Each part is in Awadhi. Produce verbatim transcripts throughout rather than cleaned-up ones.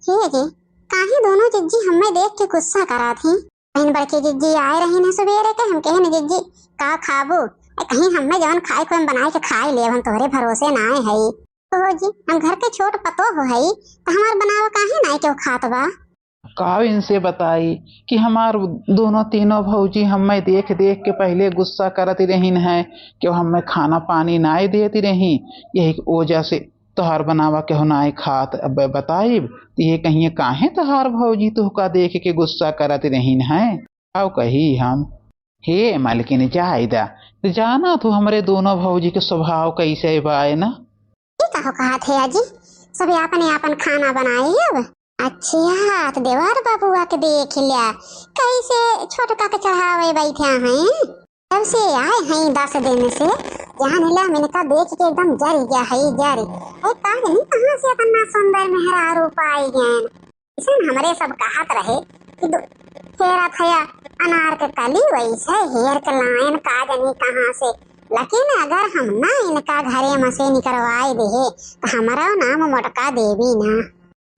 हे जी, काहे दोनों जिज्जी हम्मे देख के गुस्सा करत ही? कहिन बड़की जिज्जी आए रहिन है सुबेरे के, हम कहिन जिज्जी का खाबू? ए, कहिन हम्मे जवन खाए को हम बनाए के खाए लेब, हम तोहरे भरोसे ना आए हई। ओहो जी, हम घर के छोट पतोह हई, त हमार बनावा काहे नाई केहू खात बा? का इनसे बताई कि हमार दोनों तीनों भौजी हम्मे देख देख के पहिले गुस्सा करत रहिन है कि हम्मे खाना पानी नाई देत रही, यही वजह से तोहार बनावा केहू नाई खात। अब बताइब त ये कहिए काहे तोहार भौजी तुहका देख के गुस्सा करत रहिन है? आओ कही हम, हे मलकिन जाय दा, जाना तू हमरे दोनों भौजी के स्वभाव कैसे बाय ना। ये कहो कहत है आजी, सभी आपने आपन खाना बनाए अब? अच्छा, त देवर बबुआ के देख लिया, कैसे छोटका के चढ़ावे बैठा हैं। जब से आए हैं दस दिन से, जान ला हम इनका देख के एकदम जर गया है, जर। ए, का जानी कहाँ से इतना सुंदर मेहरारू पाई गए। इसन हमरे सब कहत रहे कि दो-, फेरा थया अनार के कली वैसे हेर के लायन का जानी कहाँ से। लेकिन अगर हम ना इनका घरे में से निकरवाए देहे, त हमारा नाम मोटका देवी ना।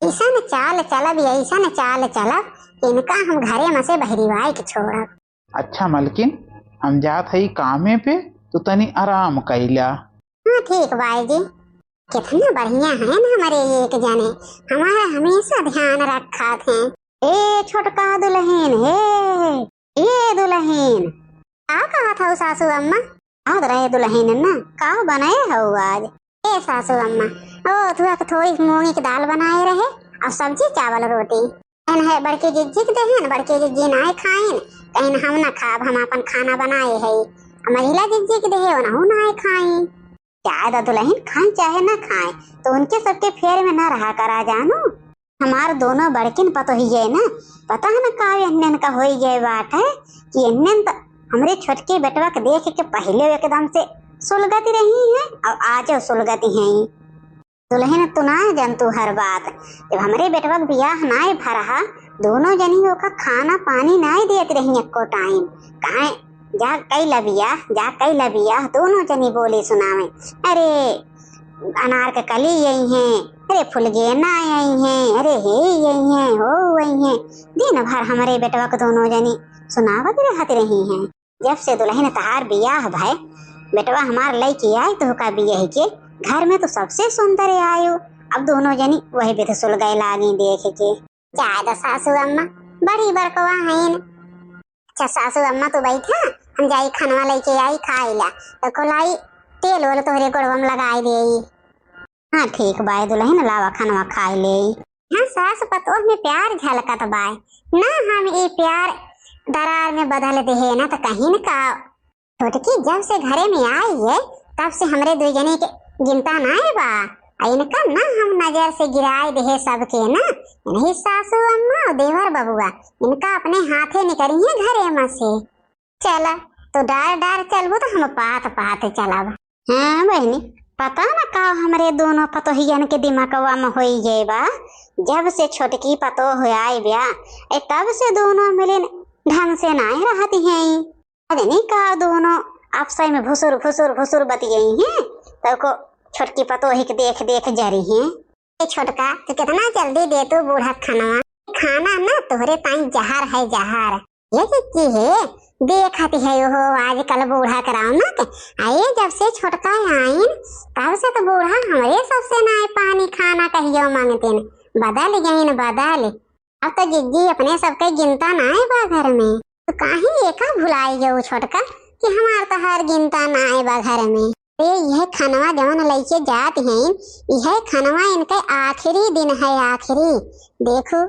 ऐसन चाल चलब, ऐसन चाल चलब, इनका हम घरे में से बहरिवाए के छोड़ब। अच्छा मलकिन, हम जात हई कामे पे, तो तनी आराम कइला। हाँ ठीक बाई जी, कितना बढ़िया है ना हमारे एक जने, हमारा हमेशा ध्यान रखत हैं। ए छोटका दुलहिन, हे, ए दुलहिन। का कहत हऊ सासू अम्मा? कहत रहे दुलहिन ना, का बनाए हऊ आज? ए सासू अम्मा, ओ थुआ के थोड़ी मूंगी के दाल बनाए रहे और सब्जी चावल रोटी। एन है बड़की जिज्जी के देहन, बड़की जिज्जी नाय खाइन, कहिन हम ना खाब, हम अपन खाना बनाए हई। आ मझिला जिज्जी के देहे, ओनहू नाय खाइन। चाहे तो दुलहिन खाए चाहे ना खाए, तो उनके सबके फेर में ना रहा करा जानू। हमार दोनों बड़किन पतोहिए ना, पता है ना का एहनन का होई गए बात है कि एहनन तो हमरे छोटके बेटवा के देख के पहिले एकदम से सुलगत रही हैं और आजो सुलगत हैं। दुलहिन तू ना जानतू हर बात, जब हमरे बेटवा के बियाह नाय भरहा, दोनों जनी ओका खाना पानी नाय देत रही एको टाइम। कहे जा कई ला बियाह, जा कई ला बियाह, दोनों जनी बोली सुनावे, अरे अनार के कली यही हैं, अरे फुलगेना यही हैं, अरे हे यही हैं, हो वही हैं। दिन भर हमरे बेटवा के दोनों जनी सुनावत रहत रही हैं। जब से दुलहिन तहार बियाह भय, बेटवा हमार लइके आए तोहका बियाह के, घर में तो सबसे सुंदर आयो। अब दोनों जनी वही बिध सुलगै लागी देख के। जाए द सासू अम्मा, बड़ी बड़कवा हईन। अच्छा सासू अम्मा तू बैठा, हम जाई खनवा लइके आई खाइला, तो कोलाई तेल ओल तोहरे गोड़वा में लगाई देई। हाँ ठीक बाय दुलहिन, लावा खनवा खाए ले। हाँ सास पतोह में प्यार झलकत बाय ना, हम ई प्यार दरार में बदल देहे ना त कहिन का। छोटकी जब से घरे में आई है तब से हमरे दुई जने के गिनता नाय बा। आ इनका ना हम नजर से गिराए देहे सबके ना, इन्हीं सासू अम्मा और देवर बबुआ इनका अपने हाथे निकरी है घरे में से। चला, तू डार डार चलबू तो हम पात पात चलब। हाँ बहिनी, पता न का हमरे दोनों पतोहियन के दिमागवा में होई गए बा। जब से छोटकी पतोह आए ब्या, ए तब से दोनों मिलिन ढंग से नाय रहती हैं। पता नहीं का दोनों आपस में भुसुर भुसुर भुसुर बतियाई हैं, तो को छोटकी पतोही के देख देख जरी हैं। ए छोटका, तू कितना जल्दी दे तू बूढ़ा खाना। खाना ना तोहरे ताई जहर है जहर। ये जिज्जी है, देखत है ओहो आजकल बूढ़ा के रौनक। आ ये जब से छोटका आइन, तब से तो बूढ़ा हमरे सबसे नाय पानी खाना कहियो मांगतिन। बदल गइन, बदल। अब तो जिज्जी अपने सबके गिनता नाय बा घर में। तो काहे एका भुलाई गयो छोटका कि हमार तो हर गिनता नाय बा घर में। ए, यह खनवा जवन लइके जात हैं, यह खनवा इनके आखिरी दिन है, आखिरी। देखो,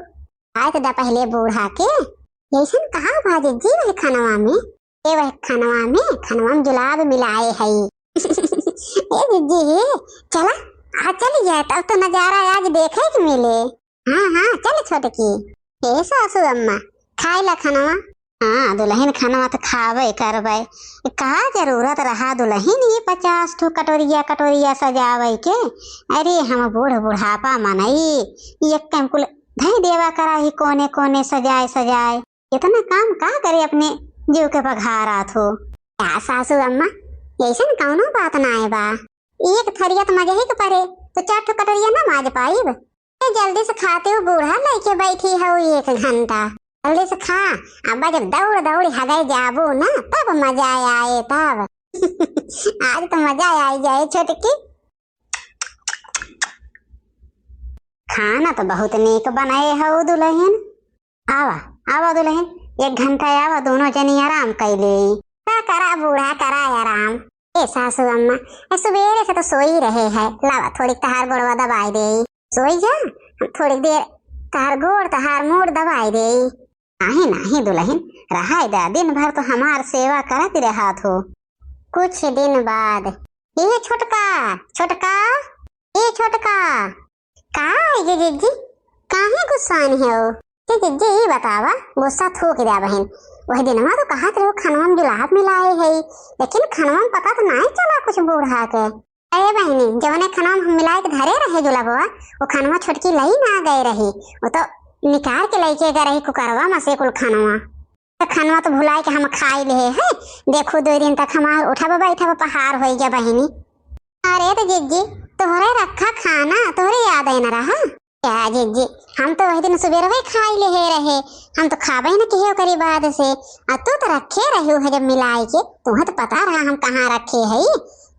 आए तो दा पहले बूढ़ा के, जैसन कहा बा जिज्जी वह खनवा में, ए वह खनवा में, खनवा में जुलाब मिलाए है। ए जिज्जी, चला, आ चली जाए, तब तो नजारा आज देखे के मिले। हाँ, हाँ, चल छोटकी। ए सासू अम्मा, खाए ला खनवा। हाँ, दुलहिन खनवा त खावे करबे। का जरूरत रहा दुलहिन ये पचास ठो कटोरिया, कटोरिया सजावे के? अरे हम बूढ़ बुढ़ापा मनई, ये कम कुल धई देवा करा ही कोने कोने सजाए सजाए। इतना काम का करे अपने जीव के पघारात हो। का सासू अम्मा, ऐसन कौनो बात नाय बा। एक थरिया त मजही के परे, तो चार ठो कटोरिया ना माज पाइब। ए, जल्दी से खाते हो बूढ़ा, लइके बैठी हउ एक घंटा। जल्दी से खा, अब जब दौड़ दौड़ हगै जाबू ना, तब मजा आए तब। आज तो मजा आई जाए छोटकी। खाना तो बहुत नीक बनाए हउ दुलहिन। आवा, आवा दुलहिन, एक घंटा आवा, दोनों जनी आराम कइ लेई। का करा बूढ़ा, करा आराम। ए सासू अम्मा, ए सुबेरे से तो सोई रहे है, लावा थोड़ी तहार गोड़वा दबाई देई। सोई जा, हम थोड़ी देर तहार गोड़, तहार मूड़ दबाई देई। नाही, नाही दुलहिन, रहाई दा, दिन भर तो हमार सेवा करत रहत हो। कुछ दिन बाद, ए छोटका, छोटका, ए छोटका। का ये जिज्जी, काहे गुस्सान हो? ये जिज्जी, ई बतावा, गुस्सा थूक द्या बहिन। वह दिनवा तो कहत रहो खनवा में जुलाब मिलाए है, लेकिन खनवा में पता तो नाहीं चला कुछ बूढ़ा के। अरे बहिनी, जवने खनवा में हम मिलाए के धरे रहे जुलाबवा, वो खनवा छोटकी लई ना गए रही, वो तो निकार के लइके गए रही कुकरवा में से कुल खनवा। त खनवा तो भुलाए के हम खाई लेहे है। देखो, दो दिन तक हमार उठब बैठब पहाड़ होई गया बहिनी। अरे तो जिज्जी, तोहरे रखा खाना तोहरे याद आई न रहा क्या जिज्जी? हम तो वही दिन सुबेरवे खाई लेहे रहे, हम तो खाबे न किहे ओकरी बाद से। आ तू तो रखे रहू है जब मिलाई के, तुहे तो पता रहा हम कहाँ रखे है,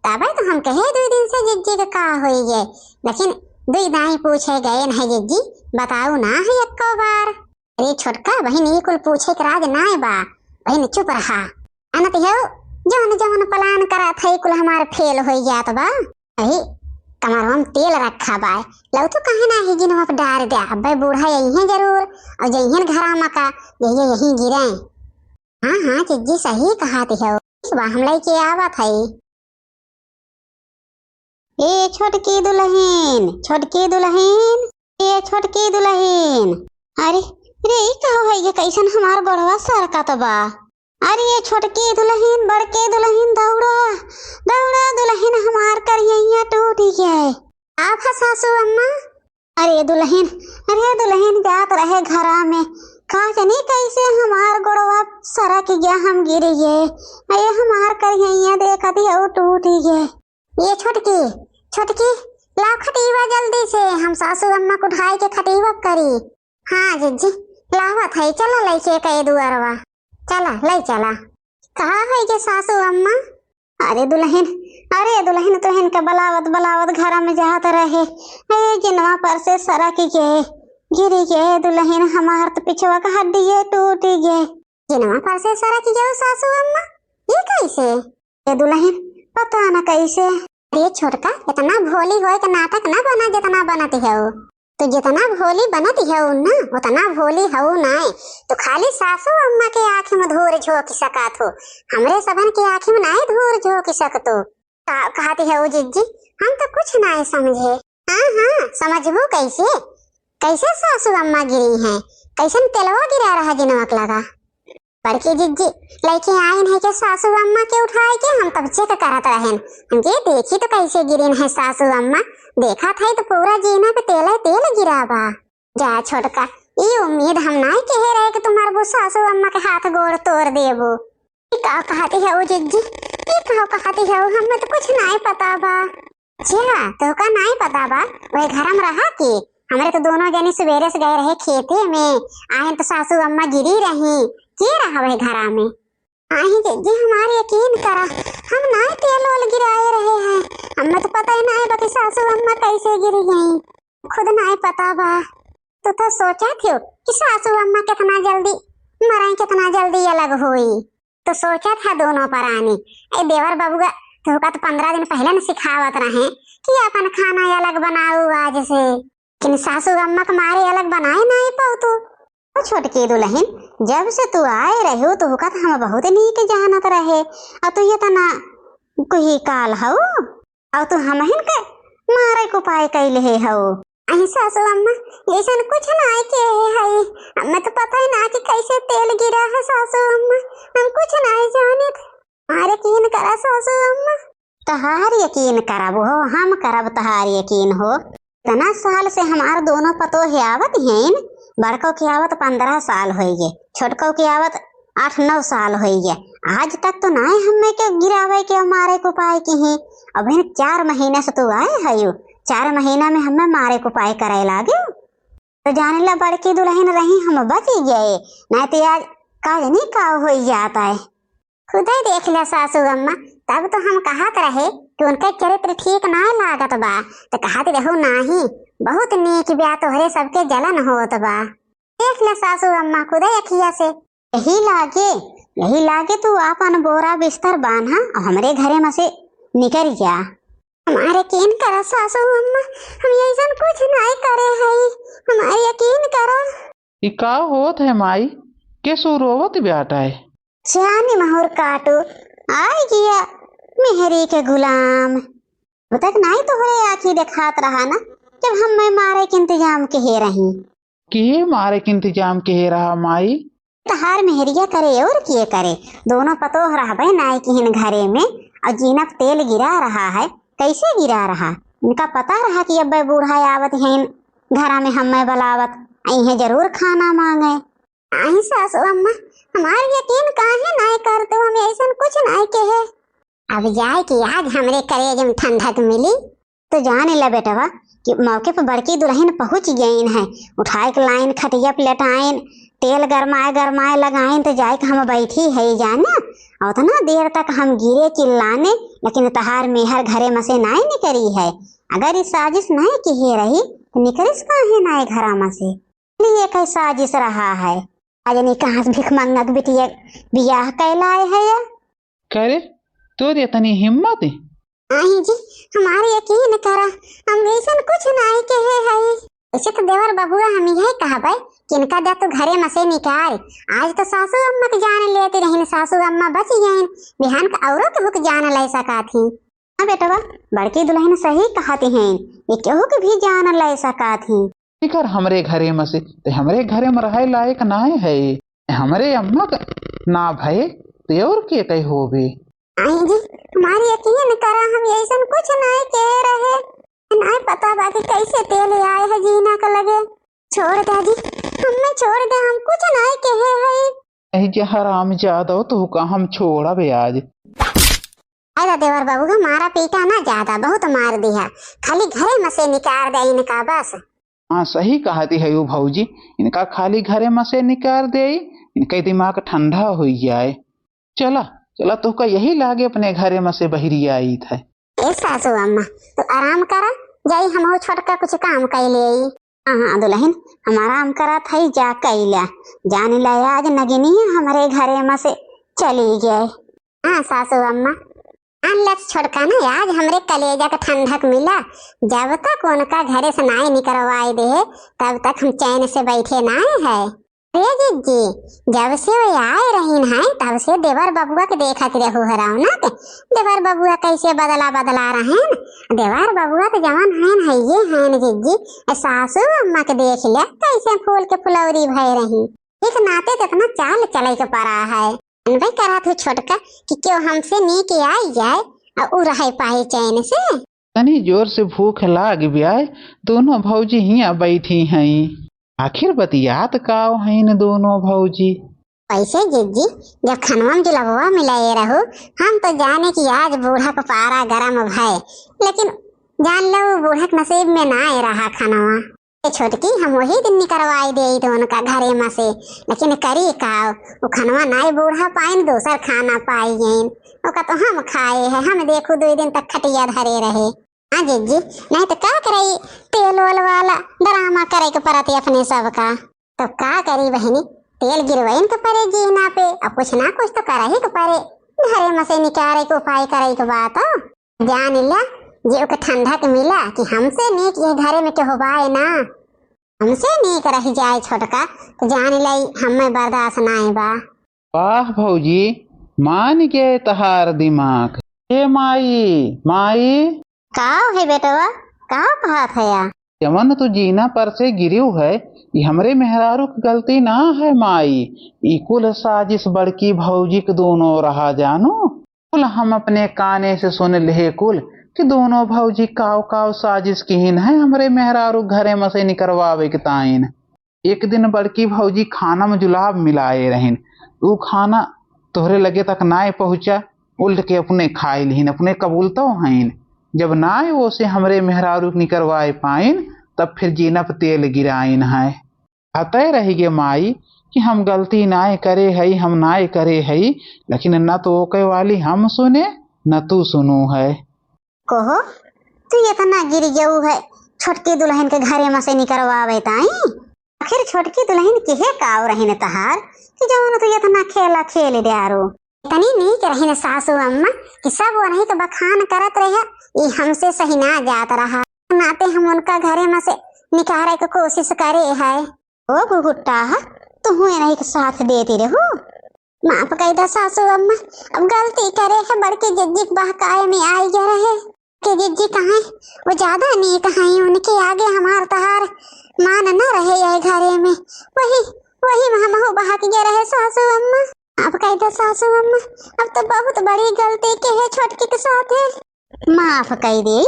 तबे तो हम कहे दो दिन से जिज्जी के का होई गए, लेकिन दुई दाई पूछे गए नहीं जिज्जी, बताऊ ना है एको बार। अरे छोटका बहिन, ई कुल पूछे के राज नाय बा। बहिन चुप रहा। अनत हो, जवन जवन plan करत है, कुल हमार fail होई जात बा। अही कमरवा में तेल रखा बा। लउ तू काहे ना ही जिनवा पे डार द्या। अबे बूढ़ा यही है जरूर। और जइहन घरा मका, यही, यही गिरे। हाँ, हाँ, जिज्जी सही कहत हो। ठीक बा, हम लइके आवत हई। ए छोटकी दुलहिन, छोटकी दुलहिन, ए छोटकी दुलहिन। अरे रे, ई का होइ गए, कैसन हमार गोड़वा सरकत बा? अरे ये छोटकी दुलहिन, बड़के दुलहिन, दौड़ा, दौड़ा दुलहिन, हमार करिहइया टूट गए। आप है सासू अम्मा? अरे दुलहिन, अरे दुलहिन, जात रहे घरा में, का जनी कैसे हमार गोड़वा सरक गया, हम गिर गए। अरे हमार करिहइया देखत हऊ टूट गए। ये छोटकी, छोटकी, लाव खटीवा जल्दी से, हम सासू अम्मा को उठाई के खटीवा करी। हाँ जिज्जी, लावत है, चला लइके कई दुआरवा, चला लइ चला। कहा है के सासू अम्मा? अरे दुलहिन, अरे दुलहिन, तो इनका बलावत बलावत घर में जात रहे, ए जिनवा पर से सरक गए, गिर गए दुलहिन, हमार तो पिछवा का हड्डी ये टूट गए। जिनवा पर से सरक गए सासू अम्मा, ये कैसे? ए दुलहिन, पता न कैसे। अरे छोटका, इतना भोली होए के नाटक ना बना जितना बनत हो। तो जितना भोली बनत हो ना, उतना भोली हो नाय। तो खाली सासू अम्मा के आँखी में धूर झोंक सकत हो, हमरे सबन के आँखी में नाय धूर झोंक सकतो। का कहत हो जिज्जी, हम तो कुछ नाय समझे। हाँ, हाँ, समझबू कैसे? कैसे सासू अम्मा गिरी हैं? कैसन तेलवा गिरा रहा जिनवा के लगा? बड़की जिज्जी लइके आइन है के सासू अम्मा के उठाए के, हम तब check करत रहेन। हम के देखी तो कैसे गिरिन है सासू अम्मा, देखत है तो पूरा जीना पे तेले तेल गिरा बा। जा छोटका, ई उम्मीद हम नाय कहे रहे कि तुम्हार वो सासू अम्मा के हाथ गोड़ तोड़ देबो। ई का कहती हो जिज्जी, ई का कहती हो, हमें तो कुछ नाय पता बा। अच्छा, तोहका नाय पता बा, वह घर में रहा कि हमरे तो दोनों जनी सुबेरे से गए रहे खेते में, आयन तो सासू अम्मा गिरी रही। के रहा वह घरा में? आई जिज्जी, हमार यकीन करा, हम नाय तेल ओल गिराए रहे हैं, हमें तो पता ही नाय बा कि सासू अम्मा कैसे गिर गई, खुद नाय पता बा। तो, तो सोचा थियो कि सासू अम्मा कितना जल्दी मराई, कितना जल्दी अलग होई। तो सोचा था दोनों परानी, ए देवर बबुआ, तोहका तो पंद्रह दिन पहले न सिखावत रहे कि अपन खाना अलग बनाऊ आज से, लेकिन सासू अम्मा के मारे अलग बनाए नाय पाऊ तू। ओ छोटकी दुलहिन, जब से तू आए रहू, तोहका तो हम बहुत नीक जानत रहे, और तू ये तना कुही काल हऊ, और तू हमहिन के मारे के उपाय कैले हे हऊ। अही सासू अम्मा, ऐसन कुछ नाय के है, हमें तो पता ही ना कि कैसे तेल गिरा है सासू अम्मा, हम कुछ नाय जानित। हमार यकीन करा सासू अम्मा। तहार यकीन करब हो, हम करब तहार यकीन हो। इतना साल से हमार दोनों पतोह आवत हैं, बड़को के आवत पंद्रह साल होइगे, छोटको के आवत आठ नौ साल होइगे। आज तक तो नाय हमें के गिरावे के मारे के उपाय किहीं। अब इन चार महीना से तू आए हयू, चार महीना में हमें मारे के उपाय करे लागे। तो जाने ला बड़की दुलहिन रही, हम बच गए, नाहीं तो आज का जनी का होई जात है। खुदे देख ले सासू अम्मा, तब तो हम कहत रहे कि उनके चरित्र ठीक नाहीं लागत बा, तो कहत रहू नाहीं, बहुत नीक बा, तोहरे सबके जलन होत बा। देख ले सासू अम्मा खुदे अखिया से। यही लागे, यही लागे तू आपन बोरा बिस्तर बान्हा और हमरे घरे में से निकल जा। हमारे यकीन करा सासू अम्मा, हम ऐसन कुछ नाहीं करे हई, हमारे यकीन करा। ई का होत है माई? के सु रोवत बाटै? सियानी महुर काटू, आइ गया मेहरी के गुलाम। अब तक नाहीं तोहरे आँखी देखात रहा ना, जब हम मैं मारे के इंतजाम किहे रही। के मारे के इंतजाम किहे रहा माई? तहार मेहरिया करे और के करे, दोनों पतोह रहबे नाई किहिन घरे में, और जीनप तेल गिरा रहा है। कैसे गिरा रहा? इनका पता रहा कि अब्बे बूढ़ा आवत हैं घरा में, हमें बलावत, अइहें जरूर खाना मांगे। आई सासू अम्मा, हमार यकीन काहे नाई करते हो, हम ऐसन कुछ नाई किहे। अब जाए कि आज हमरे करेज में ठंडक मिली। तो जाने ला बेटवा कि मौके पर बड़की दुलहिन पहुँच गईन है, उठाए के लाइन खटिया पे लेटाइन, तेल गरमाए गरमाए लगाइन, तो जाए के हम बैठी है जाने। और उतना देर तक हम गिरे चिल्लाने, लेकिन तहार मेहर घरे में से नाई निकरी है। अगर ई साजिश नाई किहे रही, तो निकरिस काहे नाई घरा में से? लिए कई साजिश रहा है। आज नहीं कहाँ से भिख मंगक बिटिया बियाह कैलाए है या? करे, तोर इतनी हिम्मत? आई जी, हमारे यकीन करा, हम ऐसन कुछ नाई किहे हई। ऐसे तो देवर बबुआ हम यही कहबे कि इनका जा तू घरे में से निकाल। आज तो सासू अम्मा के जान लेती रहीन, सासू अम्मा बच गईन, बिहान का औरों के हुक जान ले सका थी। हाँ बेटवा, बड़की दुलहिन सही कहती हैं, ये केहू के भी जान ले सका थी। निकर हमरे घरे में से, ते हमरे घरे में रहे लायक नाय है। हमरे अम्मा का ना भय, ते और के कही होबे। आई जी, हमारी यकीन करा, हम ऐसन कुछ नाय कह रहे। नाय पता बा कि कैसे तेल आए है जीना के लगे। छोड़ दे जी, हमें छोड़ दे, हम कुछ नाय कहे है। नहीं जे हराम जादो, तो का हम छोड़बे आज। अरे देवर बाबू का मारा पीटा ना ज्यादा, बहुत मार दिया, खाली घरे में से निकाल दे इनका बस। हाँ, सही कहती है वो भौजी, इनका खाली घरे में से निकाल दे, इनका दिमाग ठंडा हो जाए। चला, चला, तोहका यही लागे अपने घरे में से बहिरी आई थे। ए सासू अम्मा, तू आराम करा, जाई हम छोटका कुछ काम कर ले। हाँ, हाँ, दुलहिन, हम आराम करत हई, जा कइला। जान ले, आज नगिनिया हमरे घरे में से चली गए। हाँ, सासू अम्मा, आन लत छोटका ना, आज हमरे कलेजा के ठंडक मिला। जब तक उनका घरे से नाय निकरवाए दे, तब तक हम चैन से बैठे नाय है। अरे जिज्जी, जब से वो आए रहीन हैं, तब से देवर बबुआ के देखत रहू है रौनक। देवर बबुआ कैसे बदला बदला रहेन। देवर बबुआ तो जवन हैं, है ये हैं जिज्जी। ए सासू अम्मा के देख ले, कैसे फूल के फुलौरी भय रही। एक नाते तो इतना चाल चले के पड़ा है। अनबे करा थे छोटका कि क्यों हमसे नीक आई जाए और उ रहे पाए चैन से। तनी जोर से भूख लाग ब्याय, दोनों भौजी हियां बैठी हैं। आखिर बतियात काव हैं न दोनों भौजी? कैसे जिज्जी, जब खनवा में जुलबवा मिलाए रहो, हम तो जाने कि आज बूढ़ा को पारा गरम भय, लेकिन जान लो वो बूढ़ा के नसीब में ना आए रहा खनवा। ए छोटकी, हम वही दिन निकरवाई देई तो उनका घरे में से, लेकिन करी काव, वो खनवा नाई बूढ़ा पाइन, दूसर खाना पाई गईन। ओका तो हम खाए है, हम देखू दुई दिन तक खटिया धरे रहे। हाँ जिज्जी, नहीं तो का करे, तेल ओल वाला ड्रामा करे के पड़त है अपने सबका। तो का करी बहिनी, तेल गिरवाइन के पड़े जीना पे, अब कुछ ना कुछ तो करही के पड़े। घरे में से निकारे के उपाय करे के बात हो। जान ला, जे ओके ठंडक मिला कि हमसे नीक ये घरे में केहू बाए ना, हमसे नीक रह जाए छोटका, तो जान ला, हमें बर्दाश्त नाई बा। वाह भौजी, मान गए तहार दिमाग। ए माई, माई। काव है बेटवा, काव कहत है या? जवन तू जीना पर से गिरिउ है, ई हमरे मेहरारू की गलती ना है माई, ई कुल साजिश बड़की भौजी के दोनों रहा जानू। कुल हम अपने काने से सुन लेहे कुल कि दोनों भौजी काव काव साजिश किहिन है हमरे मेहरारू घरे में से निकरवावे के ताइन। एक दिन बड़की भौजी खाना में जुलाब मिलाए रहिन, ऊ खाना तोहरे लगे तक नाय पहुँचा, उल्ट के अपने खाए लिहिन, अपने कबूलतो हईन। जब नाय ओसे हमरे मेहरारू के निकरवाए पाइन, तब फिर जीना प तेल गिराइन है। कहते रहिगे माई कि हम गलती नाय करे हई, हम नाय करे हई, लेकिन न तो ओके वाली हम सुने, न तू सुनू है। कहो, तू इतना गिर गऊ है छोटकी दुलहिन के घरे में से निकरवावे ताई? आखिर छोटकी दुलहिन किहे काव रहिन तहार कि जवन तू इतना खेला खेल डारो? इतनी नीक रहिन सासू अम्मा कि सब ओनही के बखान करत रहे, ई हमसे सही ना जात रहा। नाते हम उनका घरे में से निकारे के कोशिश करे है। ओ घुघुट्टा, तुहू एनही के साथ देती रहू। माफ कई दा सासू अम्मा, अब गलती करे है, बड़की जिज्जी के बहकाए में आई गए रहे। के जिज्जी कहाँ, वो ज्यादा नीक हैं, उनके आगे हमार तहार मान न रहे यह घरे में। वही, वही में हमहू बहक गए रहे सासू अम्मा। माफ कई दा सासू अम्मा, अब तो बहुत बड़ी गलती के है छोटकी के साथ है। माफ कई दे,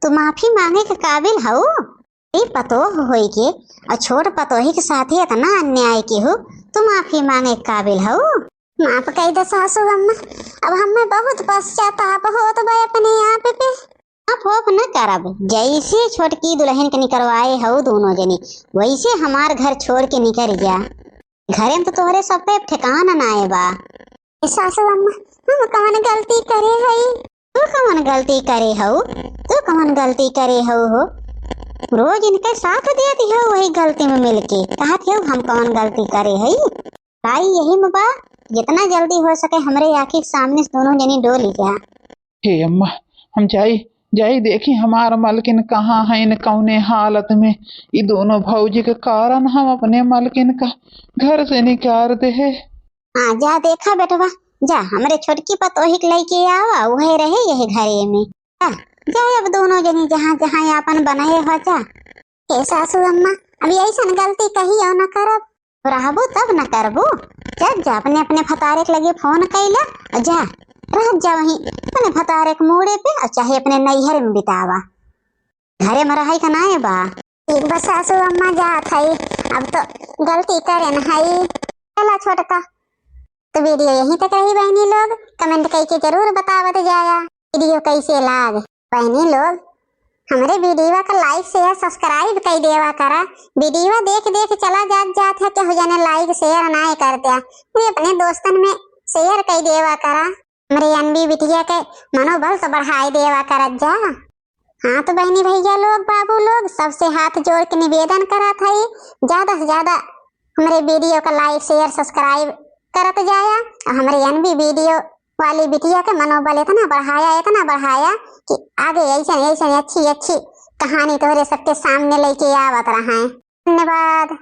तू माफी मांगे के काबिल हऊ। ई पतोह होई के और छोट पतोही के साथे इतना अन्याय केहू, तू माफी मांगे के काबिल हऊ? माफ कई दा सासू अम्मा, अब हमें बहुत पश्चाताप होत बा अपने आप पे। माफ होफ न करब, जैसे छोटकी दुलहिन के निकरवाए हऊ दोनों जनी, वैसे हमार घर छोड़ के निकर जा। घरे में तो तोहरे सब पे ठिकाना नाए बा। ए सासू अम्मा, हम कवन गलती करे हई? तू कवन गलती करे हऊ? तू कवन गलती करे हऊ हो? रोज इनके साथ देती हऊ वही गलती में मिलके। कहत हऊ हम कवन गलती करे हई? भाई यही में बा, जितना जल्दी हो सके हमरे आँखी के सामने से दोनों जनी डोली जा। हे अम्मा, हम जाई, जाई देखी हमार मलकिन कहाँ है, इन कौने हालत में। ई दोनों भौजी के कारण हम अपने मलकिन का घर से निकार दे है। हाँ, जा देखा बेटवा, जा हमरे छोटकी पतोही के लइके आवा, उहे रहे यही घरे में। जा, जा अब दोनों जनी जहाँ जहाँ आपन बनाए हो जा। हे सासू अम्मा, अब ऐसन गलती कहियो न करब। रहबू तब न करबू। जा, जा अपने अपने फतारे के लगे फोन कैला और जा, रह जा वहीं अपने फतारे के मूड़े पे और चाहे अपने नैहर में बितावा। घरे में रहे का नाए बा। ठीक बा सासू अम्मा, जात हई, अब तो गलती करेन हई। चला छोटका, तो वीडियो यहीं तक रही बहनी लोग, कमेंट करके जरूर बतावत जाया वीडियो कैसे लाग। बहनी लोग, हमरे वीडियो का लाइक शेयर सब्सक्राइब कर देवा करा। वीडियो देख देख चला जात जात है, केहू जने लाइक शेयर नाए कर दिया, ये अपने दोस्तन में शेयर कर देवा करा। हमरे एनबी बिटिया के मनोबल तो बढ़ाई देवा करत जा। हाँ तो बहनी भैया लोग, बाबू लोग, सबसे हाथ जोड़ के निवेदन करत हई, ज्यादा से ज्यादा हमरे वीडियो का लाइक शेयर सब्सक्राइब करत जाया और हमरे एनबी वीडियो वाली बिटिया के मनोबल इतना बढ़ाया, इतना बढ़ाया कि आगे ऐसन ऐसन अच्छी अच्छी कहानी तोहरे सबके सामने लेके आवत रहे। धन्यवाद।